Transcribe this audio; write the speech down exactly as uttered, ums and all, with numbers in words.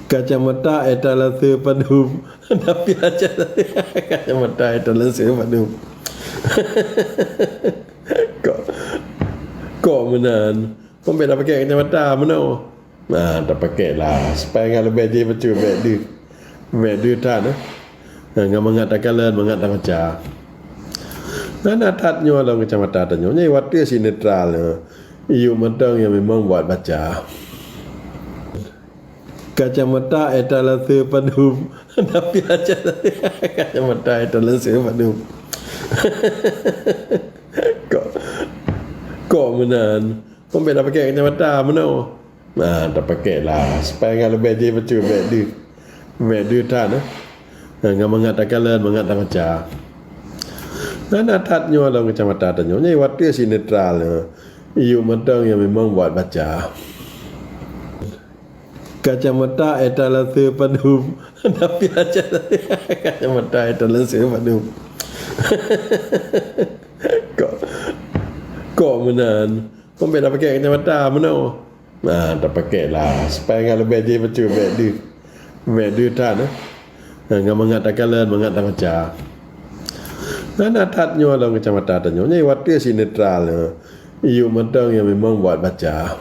Kacamata étalase padum. Tapi aja kacamata étalase padum. Kok, kok meunan? Kon bèk tapaké kacamata meunoe. Nah, tapaké lah. Supaya ngon leubeh jih bacut bèk deuh. Bèk deuh that, eh. Nah, ngon mangat takalon, mangat tabaca. Nah, nah, that nyoe lom kacamata tanyoe. Nyoe watèe si netral, eh. Iyup mantong nyang memang buat baca. Kacamata étalase padum. Tapi aja kacamata étalase padum. Kok, kok meunan? Kon bèk tapaké kacamata meunoe. Nah, tapaké lah. Supaya ngon leubeh jih bacut bèk deuh. Bèk deuh that, eh. Nah, ngon mangat takalon, mangat tabaca. Nah, nah, that nyoe lom kacamata tanyoe. Nyoe watèe si netral, eh. Iyup mantong nyang memang buat baca. Kacamata étalase padum. Tapi aja kacamata étalase padum. Kok, kok meunan? Kon bèk tapaké kacamata meunoe. Nah, tapaké lah. Supaya ngon leubeh jih bacut bèk deuh. Bèk deuh that, eh. Nah, ngon mangat takalon, mangat tabaca. Nah, nah, that nyoe lom kacamata tanyoe. Nyoe watèe si netral, eh. Iyup mantong nyang memang buat baca.